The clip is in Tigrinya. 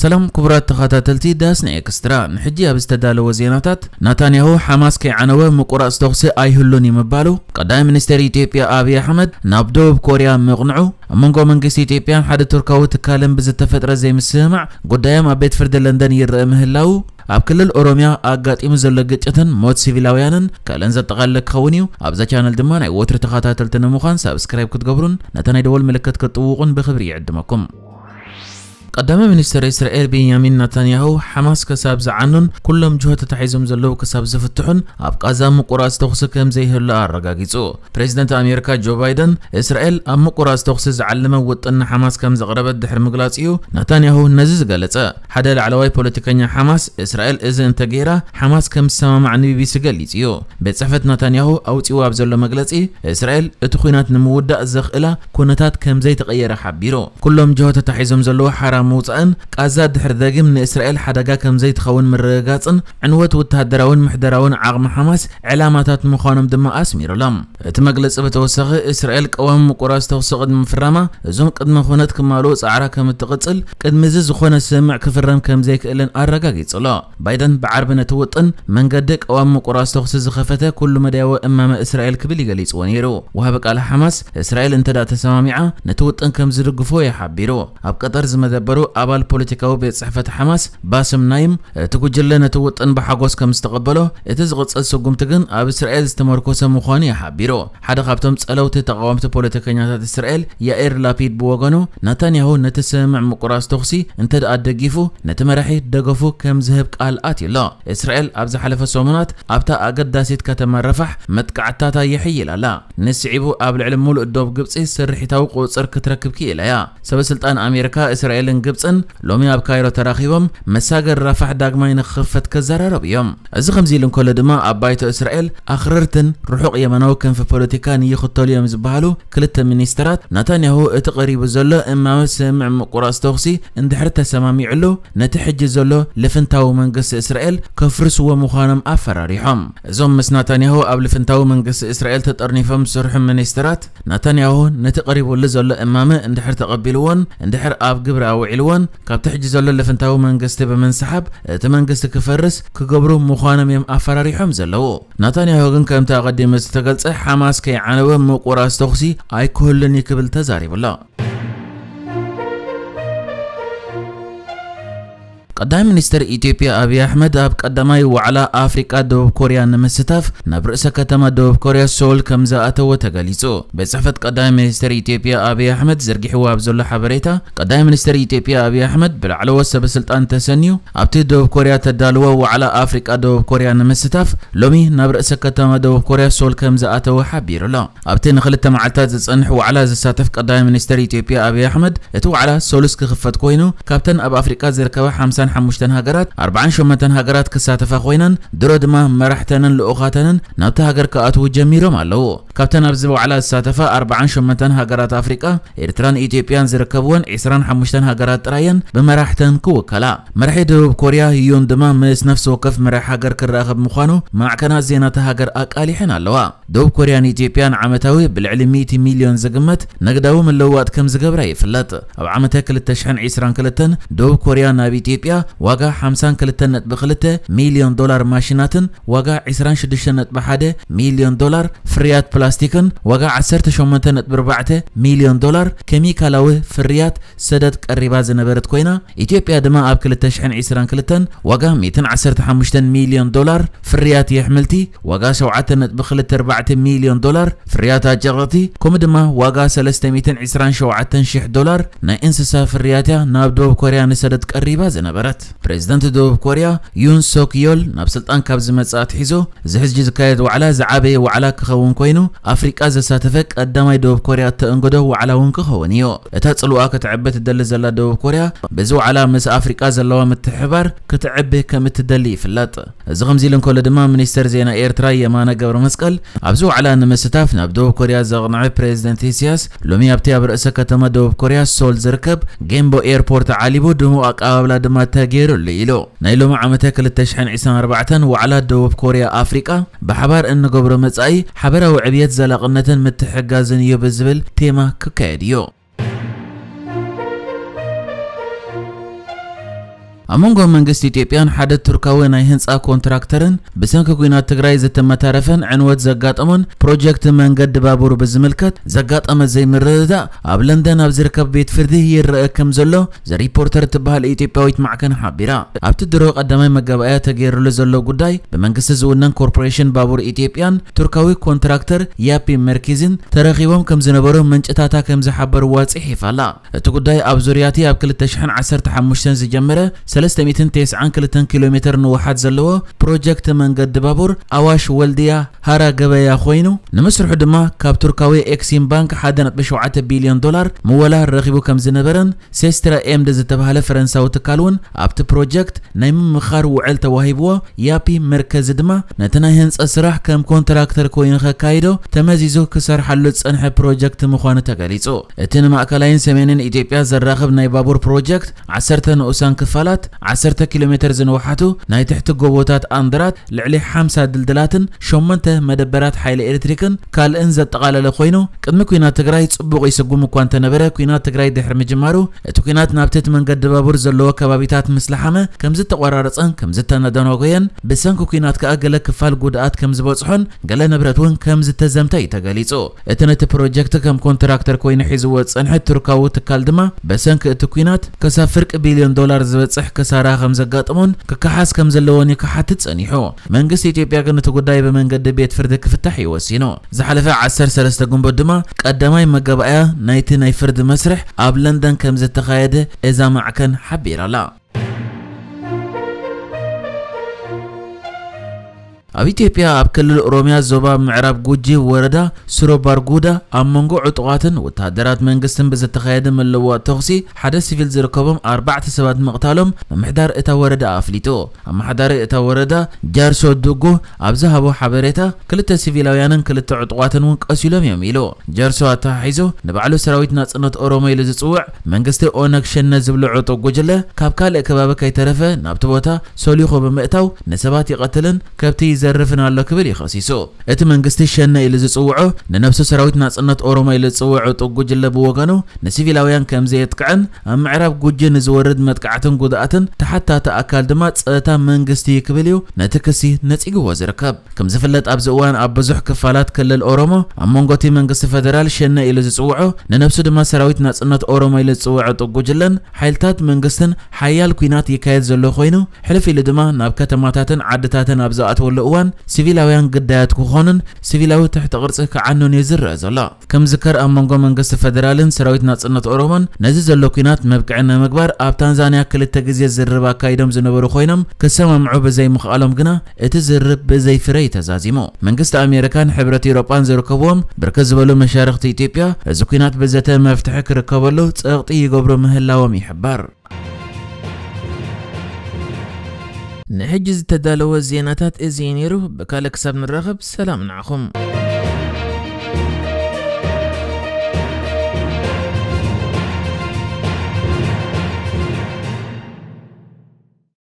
ሰላም ክቡራት ተኸታተልቲ ዳስና ኤክስትራ፣ ንሕጂ ኣብ ዝተዳለወ ዜናታት፣ ናታንያሁ ሓማስ ከይዓነወ ምቁራጽ ተኹሲ ኣይህሉን እዩ ምባሉ፣ ቀዳማይ ሚኒስተር ኢትዮጵያ ኣብይ ኣሕመድ ናብ ደቡብ ኮርያ ምቕንዑ፣ ኣብ መንጎ መንግስቲ ኢትዮጵያን ሓደ ቱርካዊ ትካልን ብዝተፈጥረ ዘይምስምማዕ ጉዳዮም ኣብ ቤት ፍርዲ ለንደን ይረአ ምህላዉ፣ ኣብ ክልል ኦሮሚያ ኣጋጢሙ ዘሎ ግጭትን ሞት ሲቪላውያንን ካልእን ዘጠቓለለ ክኸውን እዩ። ኣብዛ ቻነል ድማ ናይ ወትሩ ተኸታተልቲ ንምዃን ሳብስክራይብ ክትገብሩን ነታ ናይ ደወል ምልክት ክትጥውቑን ብኽብሪ ይዕድመኩም። ቀዳማይ ሚኒስተር እስራኤል ቤንያሚን ናታንያሁ፣ ሓማስ ክሳብ ዝዓኑን ኩሎም ጅሆ ተታሒዞም ዘለዉ ክሳብ ዝፍትሑን ኣብ ቃዛ ምቁራጽ ተኹሲ ከም ዘይህሉ ኣረጋጊጹ። ፕሬዚደንት ኣሜሪካ ጆ ባይደን፣ እስራኤል ኣብ ምቁራጽ ተኹሲ ዝዓለመ ውጥን ንሓማስ ከም ዘቕረበት ድሕሪ ምግላጹ እዩ ናታንያሁ ነዚ ዝገለጸ። ሓደ ላዕለዋይ ፖለቲከኛ ሓማስ፣ እስራኤል እዚ እንተገይራ፣ ሓማስ ከም ዝሰማማዕ ንቢቢሲ ገሊጹ እዩ። ቤት ጽሕፈት ናታንያሁ ኣውጺኡ ኣብ ዘሎ መግለጺ፣ እስራኤል እቲ ኲናት ንምውዳእ ዘኽእላ ኩነታት ከም ዘይተቐየረ ሓቢሩ። ኩሎም ጅሆ ተታሒዞም ዘለዉ ሓራ ምውጻእን ቃዛ ድሕሪ ደጊም ንእስራኤል ሓደጋ ከም ዘይትኸውን ምርግጋጽን ዕንወት ወተሃደራውን ምሕደራውን ዓቕሚ ሓማስ ዕላማታት ምዃኖም ድማ ኣስሚሩሎም። እቲ መግለጺ ብተወሳኺ፣ እስራኤል ቀዋሚ ምቁራጽ ተኹሲ ቅድሚ ምፍራማ፣ እዞም ቅድመ ኩነት ክማልኡ ጻዕራ ከም እትቕጽል፣ ቅድሚ እዚ ዝኾነ ስምምዕ ክፍረም ከም ዘይክእልን ኣረጋጊጹ ኣሎ። ባይደን ብዓርቢ ነቲ ውጥን መንገዲ ቀዋሚ ምቁራጽ ተኹሲ ዝኸፈተ ኩሉ መዳያዊ እማመ እስራኤል ክብል ይገሊጽዎ ነይሩ። ወሃቢ ቃል ሓማስ፣ እስራኤል እንተ ደኣ ተሰማሚዓ፣ ነቲ ውጥን ከም ዝድግፎ እዩ ሓቢሩ። ኣብ ቀጠር ዝመደበሩ ኣባል ፖለቲካዊ ቤት ጽሕፈት ሓማስ፣ ባስም ናይም፣ እቲ ጉጅለ ነቲ ውጥን ብሓጎስ ከም ዝተቐበሎ፣ እቲ ዝቕጽል ስጉምቲ ግን ኣብ እስራኤል ዝተመርኮሰ ምዃኑ እዩ ሓቢሩ። ሓደ ካብቶም ጸለውቲ ተቓወምቲ ፖለቲከኛታት እስራኤል፣ ያኢር ላፒድ ብወገኑ፣ ናታንያሁ ነቲ ስምምዕ ምቁራጽ ተኹሲ እንተ ደኣ ደጊፉ፣ ነቲ መራሒ ደገፉ ከም ዝህብ ቃል ኣትዩ ኣሎ። እስራኤል ኣብ ዝሓለፈ ሰሙናት ኣብታ ኣገዳሲት ከተማ ረፋሕ መጥቃዕትታታ የሕይል ኣላ። ንስዒቡ ኣብ ልዕሊ ሙሉእ ዶብ ግብጺ ስርሒታዊ ቁጽጽር ክትረክብ ክኢላ እያ። ሰበ ስልጣን ኣሜሪካ፣ እስራኤልን ግብጽን ሎሚ ኣብ ካይሮ ተራኺቦም መሳገር ራፋሕ ዳግማይ ንክኽፈት ክዘራረቡ እዮም። እዚ ከምዚ ኢሉ እንከሎ ድማ ኣብ ባይቶ እስራኤል ኣኽረርትን ርሑቕ የማናዊ ክንፊ ፖለቲካን ይኽተሉ እዮም ዝበሃሉ ክልተ ሚኒስተራት ናታንያሁ እቲ ቀሪቡ ዘሎ እማመ ስምምዕ ምቁራጽ ተኹሲ እንድሕር ተሰማሚዕሉ ነቲ ሕጂ ዘሎ ልፍንታዊ መንግስቲ እስራኤል ከፍርስዎ ምዃኖም ኣፈራሪሖም። እዞም ምስ ናታንያሁ ኣብ ልፍንታዊ መንግስቲ እስራኤል ተጠርኒፎም ዝሰርሑ ሚኒስተራት ናታንያሁ ነቲ ቀሪቡሉ ዘሎ እማመ እንድሕር ተቐቢልዎን እንድሕር ኣብ ግብሪ ኣውዒልዎን፣ ካብቲ ሕጂ ዘሎ ልፍንታዊ መንግስቲ ብምንስሓብ እቲ መንግስቲ ክፈርስ ክገብሩ ምዃኖም እዮም ኣፈራሪሖም ዘለዉ። ናታንያሁ ግን ከምቲ ኣቐዲሙ ዝተገልጸ ሓማስ ከይዓነወ ምቁራጽ ተኹሲ ኣይክህሉን እዩ ክብል ተዛሪቡ ኣሎ። ቀዳማይ ሚኒስተር ኢትዮጵያ ኣብይ ኣሕመድ ኣብ ቀዳማይ ዋዕላ ኣፍሪቃ ደቡብ ኮርያ ንምስታፍ ናብ ርእሰ ከተማ ደቡብ ኮርያ ሶል ከም ዝኣተወ ተገሊጹ። ቤት ጽሕፈት ቀዳማይ ሚኒስተር ኢትዮጵያ ኣብይ ኣሕመድ ዘርጊሕዎ ኣብ ዘሎ ሓበሬታ፣ ቀዳማይ ሚኒስተር ኢትዮጵያ ኣብይ ኣሕመድ ብላዕለዎት ሰበ ስልጣን ተሰንዩ ኣብቲ ደቡብ ኮርያ ተዳልዎ ዋዕላ ኣፍሪቃ ደቡብ ኮርያ ንምስታፍ ሎሚ ናብ ርእሰ ከተማ ደቡብ ኮርያ ሶል ከም ዝኣተወ ሓቢሩ ኣሎ። ኣብቲ ንክልተ መዓልታት ዝጸንሕ ዋዕላ ዝሳተፍ ቀዳማይ ሚኒስተር ኢትዮጵያ ኣብይ ኣሕመድ፣ እቲ ዋዕላ ሰሉስ ክኽፈት ኮይኑ፣ ካብተን ኣብ ኣፍሪቃ ዝርከባ ሓምሳን ሓሙሽተን ሃገራት፣ ኣርባዓን ሸሞንተን ሃገራት ክሳተፋ ኮይነን፣ ድሮ ድማ መራሕተንን ልኡኻተንን ናብቲ ሃገር ክኣትዉ ጀሚሮም ኣለዉ። ካብተን ኣብዚ ዋዕላ ዝሳተፋ ኣርባዓን ሸሞንተን ሃገራት ኣፍሪቃ፣ ኤርትራን ኢትዮጵያን ዝርከብወን ዒስራን ሓሙሽተን ሃገራት ጥራየን ብመራሕተን ክውከላ። መራሒ ደቡብ ኮርያ ዩን ድማ ምስ ነፍሲ ወከፍ መራሒ ሃገር ክራኸብ ምዃኑ ማዕከናት ዜና እታ ሃገር ኣቃሊሐን ኣለዋ። ደቡብ ኮርያን ኢትዮጵያን ዓመታዊ ብልዕሊ ሚእቲ ሚልዮን ዝግመት ንግዳዊ ምልውዋጥ ከም ዝገብራ ይፍለጥ። ኣብ ዓመተ ክልተ ሽሕን ዕስራን ክልተን ደቡብ ኮርያ ናብ ኢትዮጵያ ዋጋ ሓምሳን ክልተን ነጥቢ ክልተ ሚልዮን ዶላር ማሽናትን ዋጋ ዕስራን ሽዱሽተን ነጥቢ ሓደ ሚልዮን ዶላር ፍርያት ፕላስቲክን ዋጋ ዓሰርተ ሸሞንተ ነጥቢ ኣርባዕተ ሚልዮን ዶላር ኬሚካላዊ ፍርያት ሰደድ ቀሪባ ዝነበረት ኮይና፣ ኢትዮጵያ ድማ ኣብ ክልተ ሽሕን ዕስራን ክልተን ዋጋ ሚእትን ዓሰርተ ሓሙሽተን ሚልዮን ዶላር ፍርያት የሕምልቲ፣ ዋጋ ሸውዓተ ነጥቢ ክልተ ኣርባዕተ ሚልዮን ዶላር ፍርያት ኣጨቕቕቲ፣ ከምኡ ድማ ዋጋ ሰለስተ ሚእትን ዕስራን ሸውዓተን ሽሕ ዶላር ናይ እንስሳ ፍርያት እያ ናብ ደቡብ ኮርያ ንሰደድ ቀሪባ ዝነበረት። ፕሬዚደንት ደቡብ ኮርያ ዩን ሶክ ዮል ናብ ስልጣን ካብ ዝመጽእ ኣትሒዙ፣ እዚ ሕጂ ዝካየድ ዋዕላ ዝዓበየ ዋዕላ ክኸውን ኮይኑ፣ ኣፍሪቃ ዘሳተፈ ቀዳማይ ደቡብ ኮርያ እተእንግዶ ዋዕላ እውን ክኸውን እዩ። እታ ጽልዋ ክትዕቢ ትደሊ ዘላ ደቡብ ኮርያ፣ በዚ ዋዕላ ምስ ኣፍሪቃ ዘለዋ ምትሕብባር ክትዕቢ ከም እትደሊ ይፍለጥ። እዚ ከምዚ ኢሉ እንከሎ ድማ፣ ሚኒስተር ዜና ኤርትራ የማነ ገብረ መስቀል፣ ኣብዚ ዋዕላ ንምስታፍ ናብ ደቡብ ኮርያ ዘቕንዐ ፕሬዚደንት ኢሳያስ፣ ሎሚ ኣብቲ ኣብ ርእሰ ከተማ ደቡብ ኮርያ ሶል ዝርከብ ጌምቦ ኤርፖርት ዓሊቡ፣ ድሙቕ ኣቀባብላ ድማ ተገይሩሉ ኢሉ። ናይ ሎሚ ዓመተ ክልተ ሽሕን ዕስራን ኣርባዕተን ዋዕላ ደቡብ ኮርያ ኣፍሪቃ፣ ብሓባር እንገብሮ መጻኢ፣ ሓበራዊ ዕብየት፣ ዘላቕነትን ምትሕግጋዝን እዩ ብዝብል ቴማ ክካየድ እዩ። ኣብ መንጎ መንግስቲ ኢትዮጵያን ሓደ ቱርካዊ ናይ ህንፃ ኮንትራክተርን ብሰንኪ ኲናት ትግራይ ዝተመታረፈን ዕንወት ዘጋጠሞን ፕሮጀክት መንገዲ ባቡር ብዝምልከት ዘጋጠመ ዘይምርድዳእ ኣብ ለንደን ኣብ ዝርከብ ቤት ፍርዲ ይረአ ከም ዘሎ ዘ ሪፖርተር እትበሃል ኢትዮጵያዊት ማዕከን ሓቢራ። ኣብቲ ድሮ ቀዳማይ መጋባእያ ተገይሩሉ ዘሎ ጉዳይ ብመንግስቲ ዝውነን ኮርፖሬሽን ባቡር ኢትዮጵያን ቱርካዊ ኮንትራክተር ያፒ መርኪዝን ተረኺቦም ከም ዝነበሩ ምንጭታታ ከም ዝሓበርዋ ጽሒፋ ኣላ። እቲ ጉዳይ ኣብ ዙርያ እቲ ኣብ ክልተ ሽሕን ዓሰርተ ሓሙሽተን ዝጀመረ ሰለስተ ሚእትን ተስዓን ክልተን ኪሎ ሜትር ንውሓት ዘለዎ ፕሮጀክት መንገዲ ባቡር ኣዋሽ ወልድያ ሃራ ገበያ ኮይኑ፣ ንምስርሑ ድማ ካብ ቱርካዊ ኤክሲም ባንክ ሓደ ነጥቢ ሸውዓተ ቢልዮን ዶላር ምወላ ረኺቡ ከም ዝነበረን ሴስትራ ኤምድ ዝተባህለ ፈረንሳዊ ትካል እውን ኣብቲ ፕሮጀክት ናይ ምምኻር ውዕል ተዋሂብዎ። ያፒ መርከዚ ድማ ነቲ ናይ ህንፀት ስራሕ ከም ኮንትራክተር ኮይኑ ከካይዶ ተመዚዙ ክሰርሓሉ ዝፀንሐ ፕሮጀክት ምዃኑ ተገሊጹ። እቲ ንማእከላይን ሰሜንን ኢትዮጵያ ዘራኽብ ናይ ባቡር ፕሮጀክት ዓሰርተ ንኡሳን ክፋላት፣ ዓሰርተ ኪሎ ሜትር ዝንውሓቱ ናይ ትሕቲ ጎቦታት ኣንድራት፣ ልዕሊ ሓምሳ ድልድላትን ሸሞንተ መደበራት ሓይሊ ኤሌክትሪክን ካልእን ዘጠቓለለ ኮይኑ፣ ቅድሚ ኲናት ትግራይ ጽቡቕ ይስጉም እኳ እንተነበረ፣ ኲናት ትግራይ ድሕሪ ምጅማሩ እቲ ኲናት ናብቲ እቲ መንገዲ ባቡር ዘለዎ ከባቢታት ምስ ለሓመ ከም ዝተቆራረጸን ከም ዝተደናጎየን፣ ብሰንኪ ኲናት ከኣ ገለ ክፋል ጉድኣት ከም ዝበጽሖን ገለ ንብረት እውን ከም ዝተዘምተ እዩ ተገሊጹ። እቲ ነቲ ፕሮጀክት ከም ኮንትራክተር ኮይኑ ሒዝዎ ዝጸንሐ ቱርካዊ ትካል ድማ ብሰንኪ እቲ ኲናት ክሳብ ፍርቂ ቢልዮን ዶላር ዝበጽሕ ክሳራ ከም ዘጋጠሞን ክከሓስ ከም ዘለዎን እዩ ክሓትት ጸኒሑ። መንግስቲ ኢትዮጵያ ግን እቲ ጉዳይ ብመንገዲ ቤት ፍርዲ ክፍታሕ እዩ ወሲኑ። ዝሓለፈ ዓሰርተ ሰለስተ ግንቦት ድማ ቀዳማይ መጋባእያ ናይቲ ናይ ፍርዲ መስርሕ ኣብ ለንደን ከም ዝተኻየደ እዛ ማዕከን ሓቢራ ኣላ። ኣብ ኢትዮጵያ ኣብ ክልል ኦሮሚያ ዞባ ምዕራብ ጉጂ ወረዳ ሱሮ ባርጉዳ ኣብ መንጎ ዕጡቓትን ወተሃደራት መንግስትን ብዝተኻየደ መለዋ ተኹሲ ሓደ ሲቪል ዝርከቦም ኣርባዕተ ሰባት ምቕታሎም ምምሕዳር እታ ወረዳ ኣፍሊጡ። ኣመሓዳሪ እታ ወረዳ ጃርሶ ዱጉ ኣብ ዝሃቦ ሓበሬታ ክልተ ሲቪላውያንን ክልተ ዕጡቓትን እውን ቀሲሎም እዮም ኢሉ። ጀርሶ ኣተሓሒዙ ንባዕሉ ሰራዊት ናጽነት ኦሮሞ ኢሉ ዝጽውዕ መንግስቲ ኦነግ ሸነ ዝብሎ ዕጡቕ ጉጅለ ካብ ካልእ ከባቢ ከይተረፈ ናብቲ ቦታ ሶሊኹ ብምእታው ንሰባት ይቐትልን ከብቲ ይዘርፍን ኣሎ ክብል እዩ ከሲሱ። እቲ መንግስቲ ሸነ ኢሉ ዝጽውዖ ንነብሱ ሰራዊት ናጽነት ኦሮሞ ኢሉ ዝጽውዕ ዕጡቕ ጉጅለ ብወገኑ ንሲቪላውያን ከም ዘየጥቅዕን ኣብ ምዕራብ ጉጂ ንዝወርድ መጥቃዕትን ጉድኣትን ተሓታቲ ኣካል ድማ ጸጥታ መንግስቲ እዩ ክብል እዩ ነቲ ክሲ ነጺግዎ ዝርከብ። ከም ዝፍለጥ ኣብዚ እዋን ኣብ ብዙሕ ክፋላት ክልል ኦሮሞ ኣብ መንጎ እቲ መንግስቲ ፈደራል ሸነ ኢሉ ዝጽውዖ ንነብሱ ድማ ሰራዊት ናጽነት ኦሮሞ ኢሉ ዝጽውዖ ዕጡቕ ጉጅለን ሓይልታት መንግስትን ሓያል ኲናት ይካየድ ዘሎ ኮይኑ ሕልፍ ኢሉ ድማ ናብ ከተማታትን ዓድታትን ኣብ ዝኣትወሉ እዋን ሲቪላውያን ግዳያት ክኾኑን ሲቪላዊ ትሕቲ ቅርጺ ክዓኑን እዩ ዝረአ ዘሎ። ከም ዝከር ኣብ መንጎ መንግስቲ ፈደራልን ሰራዊት ናጽነት ኦሮሞን ነዚ ዘሎ ኲናት መብቅዒ ንምግባር ኣብ ታንዛንያ ክልተ ግዜ ዝርርብ ኣካይዶም ዝነበሩ ኮይኖም ክሰማምዑ ብዘይምኽኣሎም ግና እቲ ዝርርብ ብዘይ ፍረ እዩ ተዛዚሙ። መንግስቲ ኣሜሪካን ሕብረት ኤውሮጳን ዝርከብዎም ብርክት ዝበሉ መሻርኽቲ ኢትዮጵያ እዚ ኲናት ብዘተ መፍትሒ ክርከበሉ ጸቕጢ ይገብሩ ምህላዎም ይሕበር። ንሕጂ ዝተዳለወ ዜናታት እዚ እዩ ነይሩ። ብካልእ ክሳብ ንራኸብ ሰላም ንዓኹም።